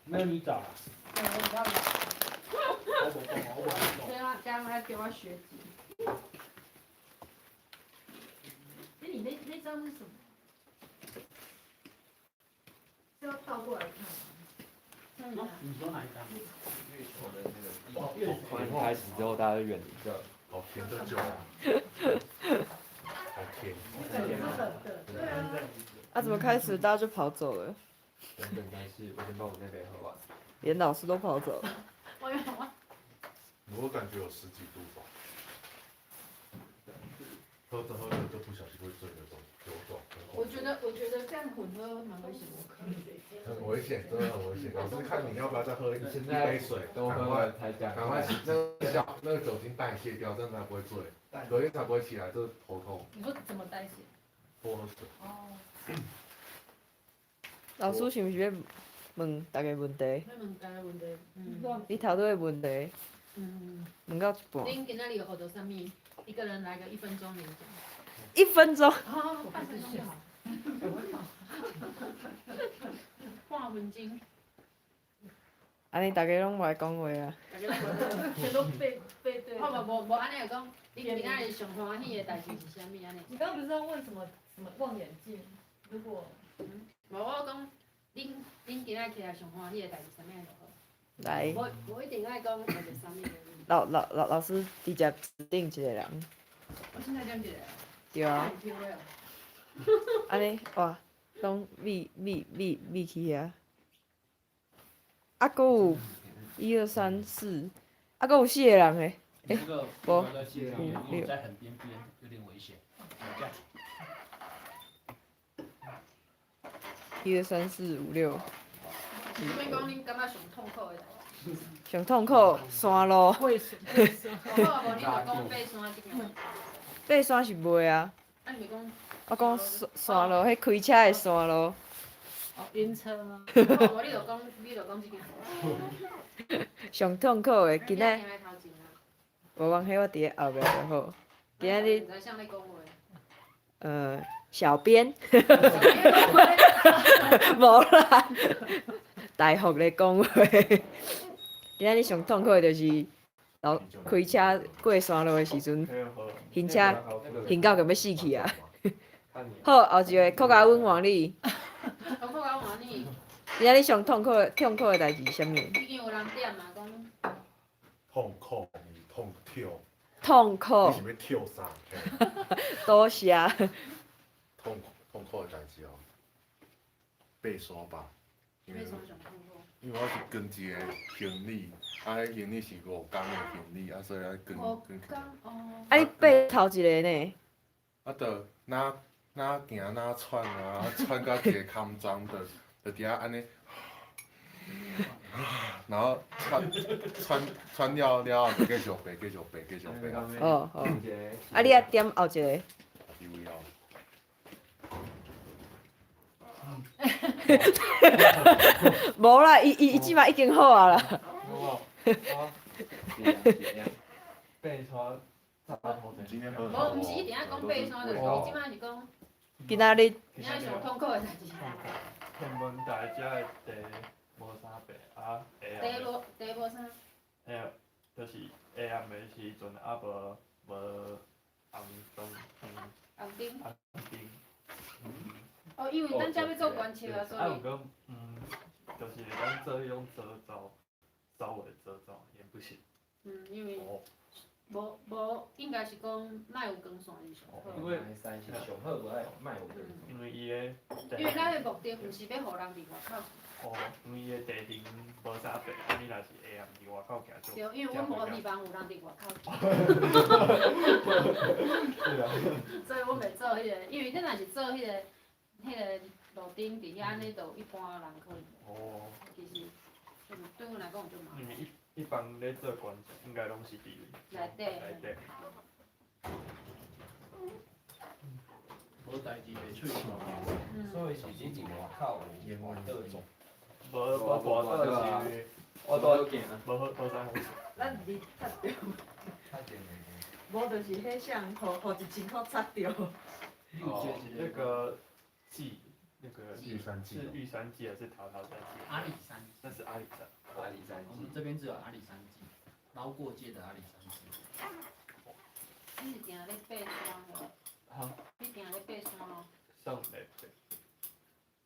沒有你早。對，我比較老。我無講，我無講。對啊，這樣還叫我學姐。哎，你那張是什麼？是要倒過來看嗎？你說哪一張？月球的那個。哦，開始之後，大家就遠離這。好甜的酒。好甜。對啊。啊，怎麼開始大家就跑走了？等等，但是我先把我那杯喝完。連老師都跑走了。我有啊。我感覺有十幾度吧。喝着喝着就不小心會醉那種酒狀。我覺得這樣混喝蠻危險的。很危險，真的很危險。老師看你要不要再喝一杯水，都喝了才講。趕快那個小那個酒精代謝掉，這樣才不會醉，隔天才不會起來，就是頭痛。你說怎麼代謝？多喝水。哦。老師是毋是欲問逐个問題？欲問逐个問題。嗯。你頭拄个問題。問到一半。恁今仔日學著啥物？一個人來個一分鐘演講。一分鐘。好，半分鐘就好。半分鐘。按呢，逐家攏無愛講話啊。全都背背對。我無無無按呢講，你今仔日上歡喜的代誌是啥物按呢？你剛剛不是要問什麼什麼望遠鏡？如果，無我講，恁今仔起來上歡喜的代誌啥物就好。來。無無一定愛講學著啥物。老師直接指定一個人。我現在講一個。對啊。按呢哇，攏密密密密去遐。啊，閣有一二三四，啊，閣有四個人欸。欸，無，五六。在很邊邊，有點危險。一二三四五六。你免講，恁感覺上痛苦的代誌？上痛苦山路。好啊，無你就講爬山這件。爬山是袂啊。啊，你講。我講山路，彼開車的山路。哦，暈車嗎？無，你就講，你就講這件。上痛苦的，今仔。無關係，我佇咧後壁就好。今仔日。小編。無啦，大福咧講話。今仔日上痛苦的就是老開車過山路的時陣，行車行到共欲死去啊！好，後一个郭家穩換你。郭家穩換你。今仔日上痛苦的代誌是啥物？已經有人點啊，講。痛苦，痛跳。痛苦。你是欲跳啥？多謝。痛苦的代誌哦，爬山吧。爬山上痛苦。因為我是扛一個行李，啊，彼行李是5工的行李，啊，所以愛扛扛起來。啊，你爬頭一个呢？啊，就若若行若喘啊，喘到一個空中，就佇遐按呢，然後喘喘喘了了後，就繼續爬，繼續爬，繼續爬。哦哦。啊，你愛點後一个？有哦。無啦，伊這擺已經好啊啦。爬山，無，毋是一定愛講爬山，就是伊這擺是講。今仔日。今仔日上痛苦的代誌。天文台遮的地無啥爬，啊下暗。地無地無啥？下，就是下暗的時陣，啊無無紅燈。紅燈。紅燈。哦，因為咱遮欲做觀測啊，所以。啊，毋過，就是會當做彼種遮罩，稍微遮罩也不行。嗯，因為無無，應該是講莫有光線是上好。因為上好無愛莫有光。因為伊的。因為咱的目的毋是欲予人佇外口。哦，因為伊的地形無啥變，啊你若是下暗佇外口行就。對，因為阮無希望有人佇外口。所以阮袂做彼个，因為咱若是做彼个路燈佇遐按呢，就一般人可能。哦。其實，對阮來講就麻煩。因為一般咧做觀測，應該攏是佇內底。內底。無代誌袂喙臭。所以是你佇外口有跋倒的。無無跋倒是，我拄行。無好無啥好。咱毋是擦著。無就是彼啥，予一千箍擦著。哦，那個記，那个玉山记是玉山记还是塔塔山记？阿里山，那是阿里山。阿里山我们这边只有阿里山记，捞过界的阿里山记。你是定咧爬山无？哈，你定咧爬山咯？上来对。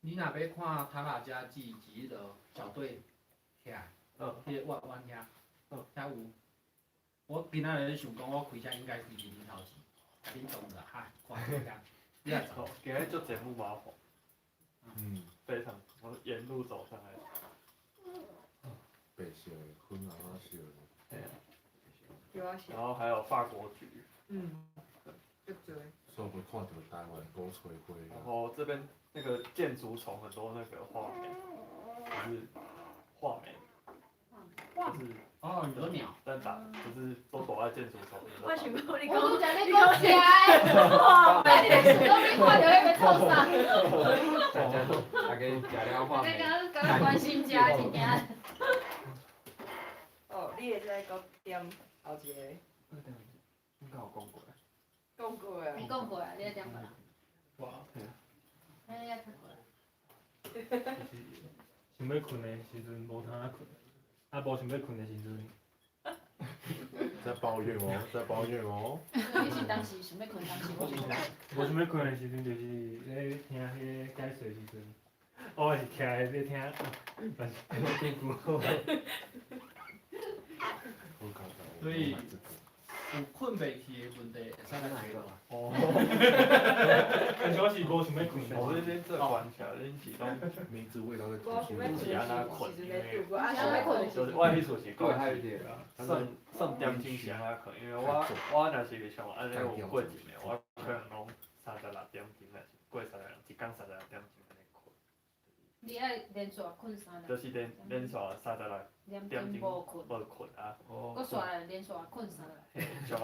你若欲看塔拉加记，是彼个小队徛，彼个弯弯遐，遐有。我今仔日咧想讲，我开车应该开伫恁头前，共恁挡著，哈，看遐。你也走。今日足济木马棚。非常，我沿路走上来。白色的，粉红仔色的。对啊。然后还有法国菊。足济。所以看到台湾鼓吹花。然后这边那个建筑丛很多那个画眉，就是画眉，就是哦，很多鸟，但打就是都躲在建筑丛里。我想讲你讲，我拄才咧讲啥的？画眉，你想讲你看著彼个臭啥？大家都大家食了画眉。你敢敢关心食一尔。哦，你会使阁点后一个。应该有讲过。讲过啊。你讲过啊？你咧点过？哇。哎，你较过。就是想欲睏的时阵无通仔睏，啊无想欲睏的时阵。在抱怨哦，在抱怨哦。你是当时想欲睏，当时无想欲。无想欲睏的时阵，就是咧听彼个解说时阵，我也是徛咧咧听，嘛是变久好。所以有睏袂去的问题，会使来解决。哦。但是我是无想欲睏。我这边这关起来，恁是讲。名字味道在无想欲睏是按怎睏？时阵咧拄过，啊想欲睏的时就是我彼厝是讲算算点钟是按怎睏？因为我若是像按呢有过一暝，我可能拢36点钟，还是过三十六，一工36点钟按呢睏。你爱连续睏三就是连续三十六点钟无睏。无睏啊。阁煞来连续睏三十六。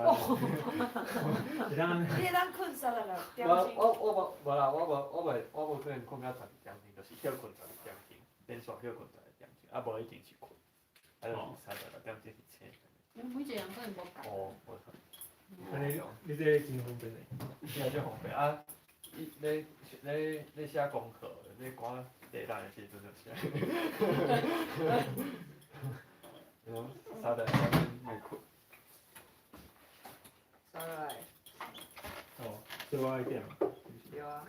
会当你会当睏36点钟？我我我无无啦，我无我袂我无可能睏到12点钟，就是歇睏十二点钟，连续歇睏十二点钟，啊无一定是睏，啊就是36点钟是醒。每一个人可能无仝。哦，无仝。按呢，你这真方便的。你也足方便啊！伊咧咧咧写功课，咧赶地单的时阵就写。三十点钟袂睏。煞来。哦，这我爱点。对啊。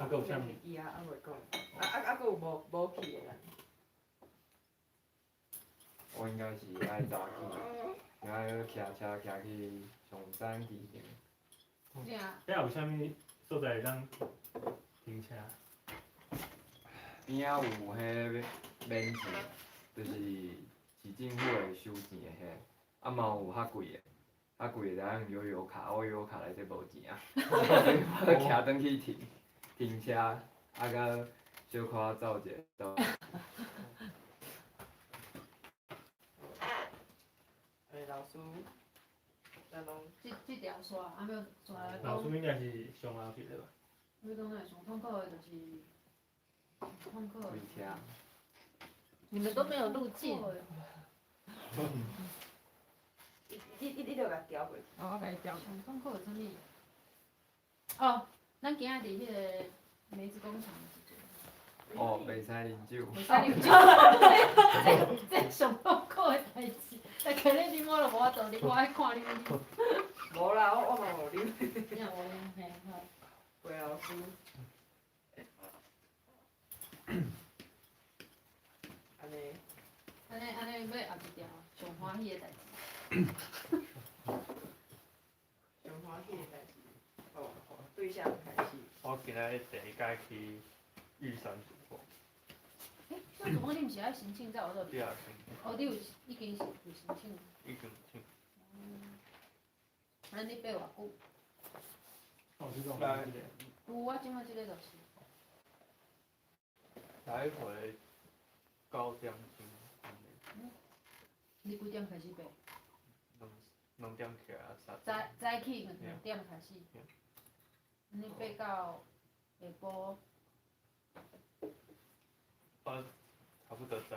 啊，阁有啥物？伊啊，犹未讲。啊啊啊！阁有无无去的人？我应该是爱早起，今仔骑车骑去松山机场。对啊。遐有啥物所在会当停车？边仔有彼免钱，就是市政府会收钱的彼，啊嘛有较贵的，较贵的就用悠游卡，我悠游卡内底无钱啊，所以我骑转去停停车，啊阁小可走一下走。欸，老师，咱拢。这这条线啊，欲煞来讲。老师应该是上后一个吧？欲讲的上痛苦的就是痛苦的。开车。你们都没有路径。你著共调过去。哦，我共伊调。上痛苦的啥物？哦，咱今仔伫彼个梅子工厂的时阵。哦，袂使啉酒。袂使啉酒，这上痛苦的代志。但可能啉我就无法度啉，我爱看恁啉。无啦，我嘛无啉。你也无啉，嘿好。魏老师。按呢。按呢按呢，欲后一条上欢喜的代志。上欢喜的代志，哦，对象开始。我今仔日第一届去玉山主峰。欸，玉山主峰你毋是爱申请才有法度？对啊，哦，你有已经是有申请。已经申。安呢你爬偌久？哦，这种。有，我这摆这个就是。来回9点钟。你几点开始爬？两点起来，三。早早起两点开始。你爬到下晡。啊，差不多十一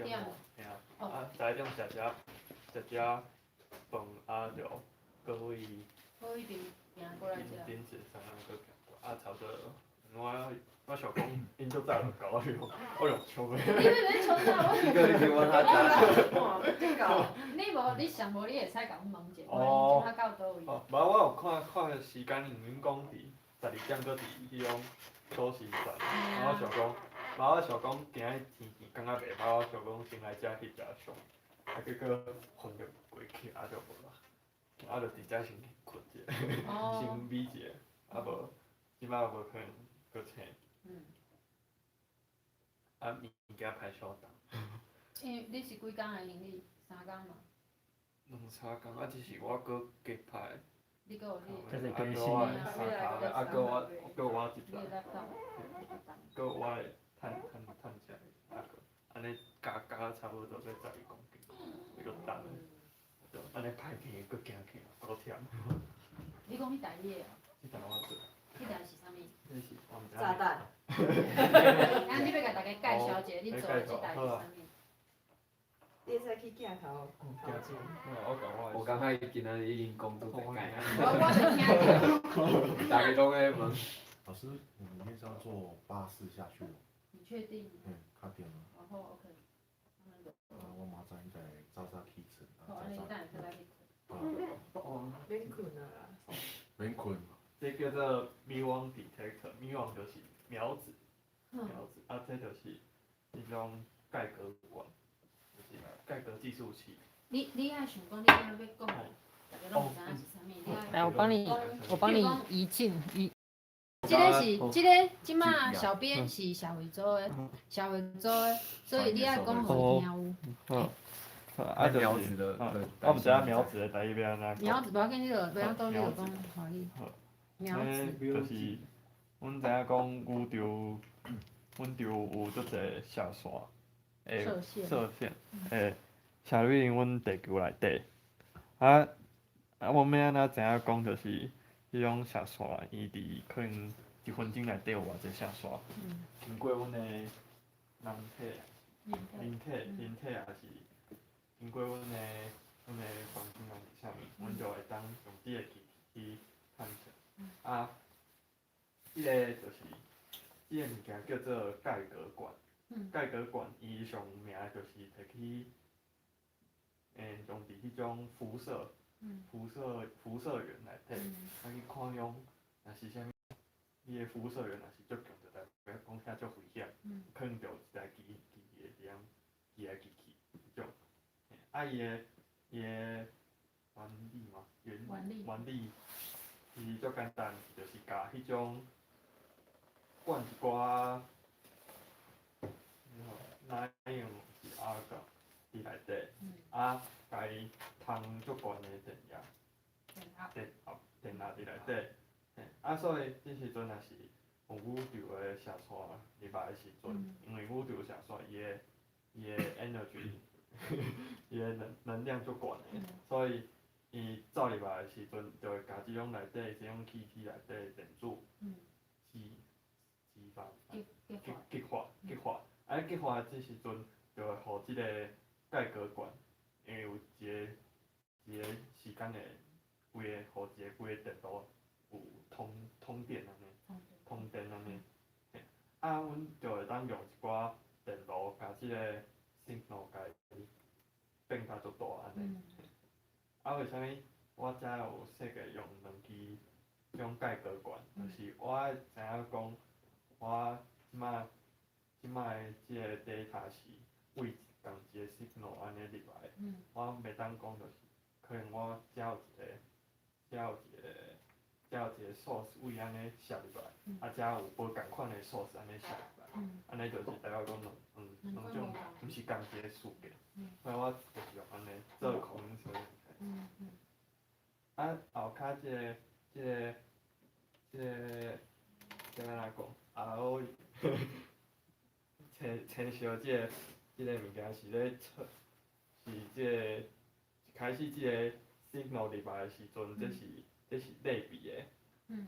点。嘿啊，啊，十一点食食食食饭啊，就阁去。阁一直行过来遮。顶顶一山阁行过，啊，差不多，我我想講，𪜶足早就共我用，我用搶的。你欲欲創啥？我你閣去阮較早。你無你上無你會使共阮問者，看恁這馬到佗位。哦，無我有看看時間，因為阮講佇12點閣佇彼種都市站，然後我想講，無我想講今日天氣感覺袂歹，我想講先來遮翕一下相，啊結果昏著過去，啊就無啦，啊就佇遮先去睏一下，先眯一下，啊無，這擺無可能閣醒。啊物件歹小重。因為你是幾工的行李？三工嘛。兩三工，啊只是我閣加派。你閣有你。這是啊，閣我的衫跤，啊，閣我，閣我一台，閣我的趁趁趁食的，啊閣，按呢加加差不多欲12公斤，閣重，就按呢歹行，閣行去，閣忝。你講彼台你的哦？這台我做。彼台是啥物？這是我毋知。炸彈。啊，你欲共大家介紹一下，你做的這台是啥物？你會使去鏡頭。我感覺伊今仔日已經講足濟擺。我袂聽著。逐家攏咧問。老師，我明天是要坐巴士下去哦。你確定？嗯，確定。然後 OK。啊，我明仔載應該早早起床，啊早早。哦。免睏啊啦。免睏。這叫做 muon detector，muon 就是苗子，苗子，啊，這就是彼種蓋格管，就是蓋格計數器。你愛想講，你欲講，逐家攏毋知影是啥物，你愛。來，我幫你，我幫你移近移。這个是這个，這馬小編是社會組的，社會組的，所以你愛講予伊聽有。啊，苗子的，我毋知影苗子的台語欲按怎講。苗子無要緊，你就欲按倒你就講華語。苗子。就是，阮知影講宇宙，阮宙有足濟射線，會射線，會射入阮地球內底。啊啊，阮欲按怎知影講，就是彼種射線，伊佇可能一分鐘內底有偌濟射線，經過阮的人體，人體人體也是經過阮的環境抑是啥物，阮就會當用這个機器去探測。啊，這个就是這个物件叫做蓋格管。蓋格管伊上有名就是提去，用佇彼種輻射、輻射、輻射源內底，啊去看遐若是啥物，伊的輻射源若是足強，就代表講遐足危險，可能就有一台機機器會佇遐機來機去彼種。啊，伊的原理嘛，原理其實足簡單，就是共彼種灌一寡，氖抑是阿汞佇內底，啊，共伊通足懸的電壓，電壓電壓佇內底，啊，所以這時陣若是有宇宙的射線入來的時陣，因為宇宙射線伊的 energy，伊的能量足懸的，所以伊走入來的時陣，就會共這種內底這種氣體內底的電子激激發，激激化激化，啊激化這時陣就會予這个蓋格管，因為有一个一个時間的規个，予一个規个電路有通電按呢，通電按呢，啊，阮就會當用一寡電路共這个 signal 共伊變甲足大按呢。啊，為啥物我遮有設計用兩支這種蓋格管？就是我愛知影講，我這馬的這个 data 是為仝一个 signal 按呢入來，我袂當講就是，可能我遮有一個，遮有一個，遮有一個 source 位按呢射入來，啊遮有無仝款的 source 按呢射入來，按呢就是代表講兩種毋是仝一個事件，所以我就是用按呢做空測。啊，後跤這個這欲按怎講？啊，我青青色這個物件是咧測，是這个一開始這个 signal 入來的時陣，這是類比的。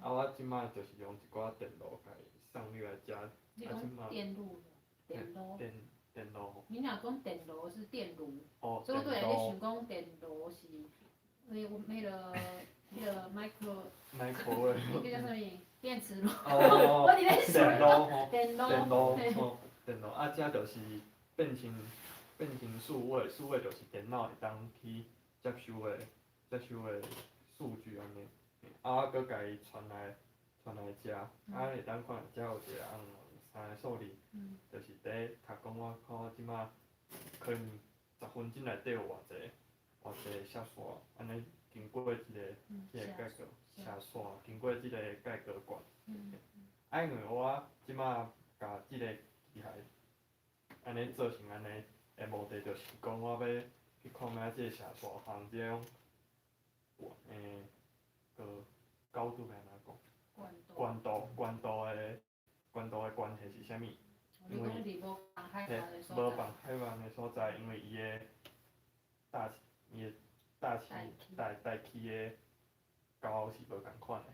啊，我這馬就是用一寡電路共伊送入來遮。你講電路，電路。電路。你若講電路是電爐。哦。所以我對咧想講電爐是，那個 micro。 microwave。彼個叫啥物？電磁爐。哦。我佇咧想。電爐吼。電爐。電爐吼，電爐啊，這就是變成數位，數位就是電腦會當去接收的數據按呢。啊，我閣共伊傳來遮，啊，會當看遮有一個紅黃三個數字，就是佇讀講我看我這馬可能十分鐘內底有偌濟偌濟射線，按呢經過這個介過射線，經過這個介過管。啊，因為我這馬共這個機械按呢做成按呢的目的，就是講我欲去看覓這個射線和這種個高度欲按怎講？懸度的關係是啥物？因為嘿，無仝海岸的所在，因為伊的大氣的高是無仝款的。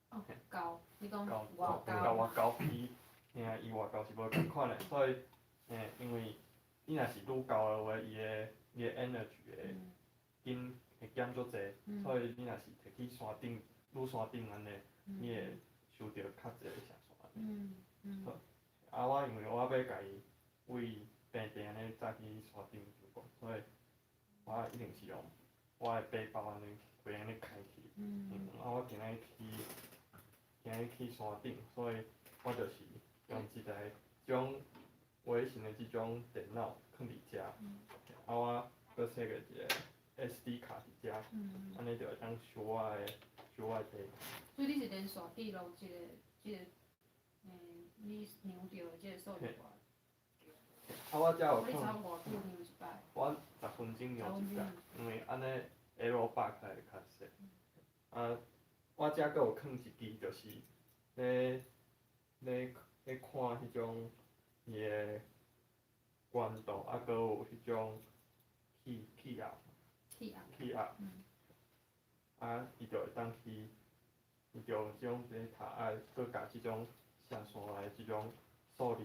哦，高，你講高外高外高去，嘿啊，伊外高是無仝款的，所以，嘿，因為你若是愈高的話，伊的 energy 會緊會減足濟，所以你若是提去山頂，愈山頂按呢，你會收著較濟射線。好，啊，我因為我欲共伊為平地按呢載去山頂就講，所以我一定是用我的背包按呢，規按呢開去。啊，我今仔日去山頂，所以我就是用一台這種微型的這種電腦囥佇遮，啊，我閣設計一個 SD 卡佇遮，按呢就會當收我的 data。所以你是連續記錄這個，你量著的這個數字偌？啊，我遮有你放。差偌久量一擺？我十分鐘量一擺，因為按呢 error bar 起來會較細。啊，我遮閣有囥一支，就是咧看彼種伊的懸度，啊，閣有彼種氣壓。氣壓。氣壓。啊，伊就會當去，伊就用這種 data，啊，閣共這種射線的這種數字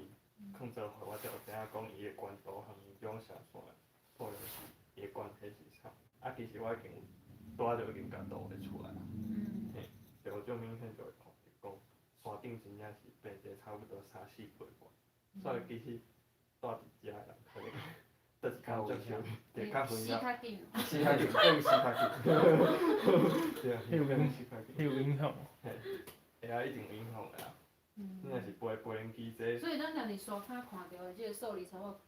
囥做伙，我就會知影講伊的懸度和伊這種射線的數量是伊的關係是啥。啊，其實我已經拄仔就已經共度會出來啊。嘿，就足明顯就會看著講，山頂真正是平地差不多三四倍懸，所以其實住佇遮的人可能倒一工接受，對，較危險。死較緊。死較緊，更死較緊。對啊，更死較緊。彼有影響無？嘿，會啊，一定有影響的啊。你若是飛機這。所以咱若佇山跤看著的這個數字差不多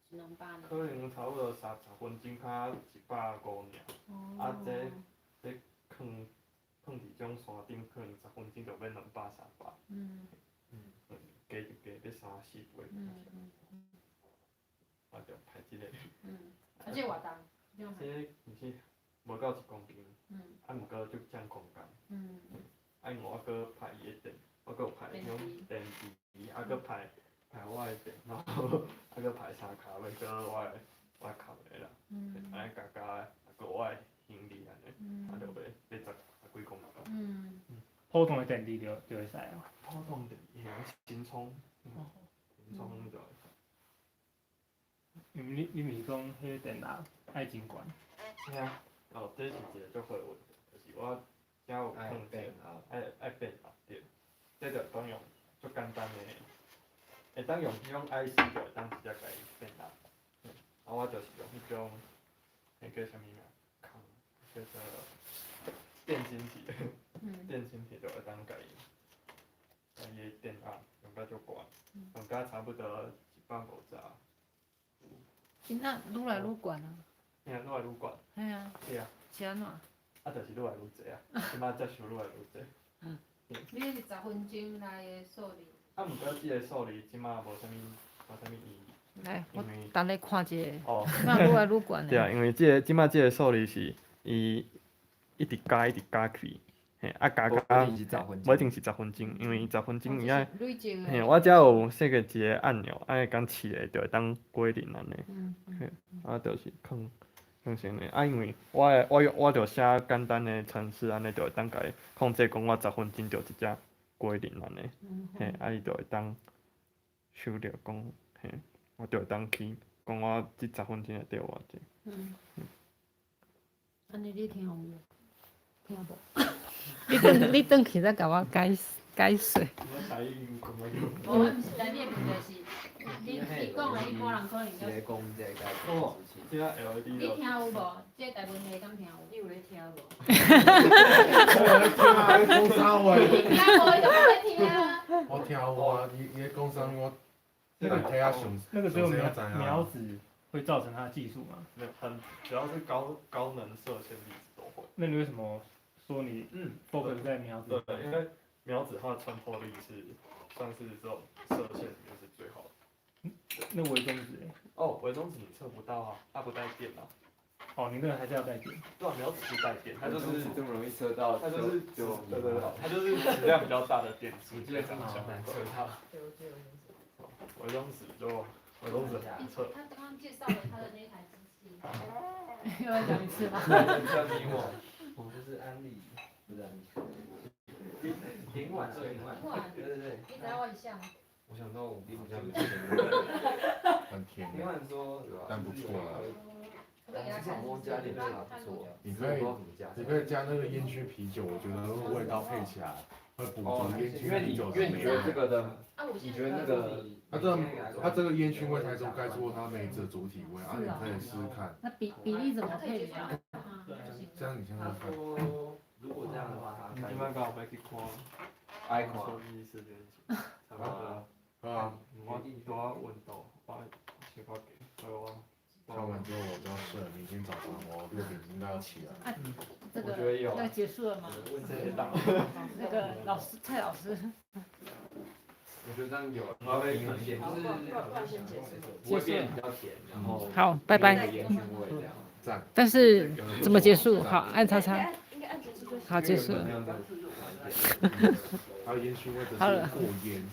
一兩百呢。可能差不多30分鐘較150爾。啊，這囥佇這種山頂，可能十分鐘就欲兩百三百。加就加欲三四倍。我就排這個。啊，這偌重？這其實無到1公斤。啊，毋過足佔空間。啊，因為我閣排伊的電，我閣有排彼種電池，啊，閣排我的電腦，啊，閣排三跤尾，閣我的鋏的啦，按呢加加，啊，閣我的行李按呢，啊，就欲十幾公斤。普通的電池就會使啊？普通電池，新充，新充就會使。因為你毋是講彼個電壓愛真懸？嘿啊，哦，這是一個足好的問題，就是我遮有囥一個愛變壓，對，這就會當用足簡單的，會當用彼種 IC 就會當直接共伊變壓。啊，我就是用彼種，彼叫啥物名？叫做電晶體，電晶體就會當共伊，共伊的電壓用甲足懸，用甲差不多150。今仔愈來愈懸啊！嘿啊，愈來愈懸。嘿啊。對啊。是按怎？啊，就是愈來愈濟啊！這擺接受愈來愈濟。你彼是十分鐘內的數字。啊，毋過這個數字這擺無啥物意義。來，我等咧看一下。哦。這擺愈來愈懸。對啊，因為這個這擺這個數字是伊一直加一直加去，嘿，啊加加，無一定是十分鐘，因為十分鐘伊愛，嘿，我遮有設計一個按鈕，按會當試下就會當歸零按呢，嘿，啊就是囥先的，啊因為我的我用我就寫簡單的程式，按呢就會當共伊控制講我十分鐘就直接歸零按呢，嘿，啊伊就會當收著講，嘿，我就會當去講我這十分鐘內底有偌濟。按呢你聽有無？聽無？你轉去再共我解解說。無，我毋是來你的問題是，你講的一般人可能一個講這個哦，這 LED 你聽有無？這個大問題敢聽有？你有咧聽無？我咧聽啊，你講啥話？你聽無，伊就無咧聽啊。我聽有啊，伊咧講啥我，你來睇下上。那個只有苗子會造成它的技術嗎？沒有，很主要是高能射線粒子都會。那你為什麼說你focus 在苗子？對，因為苗子它的穿透力是算是這種射線裡面是最好的。那微中子？哦，微中子你測不到啊，它不帶電啊。哦，你那個還是要帶電。對啊，苗子不帶電，它就是這麼容易測到，它就是對對對，它就是質量比較大的電子。我記得是好難測到。微中子就微中子很難測。他剛剛介紹了他的那台機器。又要講一次嗎？叫你我，我就是安利，不是安利。林婉，林婉，對對對。你知影我是啥嗎？我想到我好像很甜。林婉說，但不錯啦。其實我加點茶不錯。你可以加那個煙燻啤酒，我覺得那個味道配起來會補足煙燻啤酒因為你覺得這個的，你覺得那個，它這個煙燻味太重，蓋住它梅子的主體味，啊，你可以試試看。那比例怎麼配比較？這樣你先喝看。如果這樣的話，你今擺敢有欲去看？愛看。醫師這件事，差不多。啊。我拄仔溫度，我小可低，所以我。看完之後我就要睡了，明天早上我6點應該要起來。啊，這個要結束了嗎？那個老師蔡老師。我覺得這樣有平衡點，就是不會變比較甜，然後好，拜拜。煙燻味這樣。但是怎麼結束？好，按叉叉。好，結束了。還有煙燻味的好了。過煙。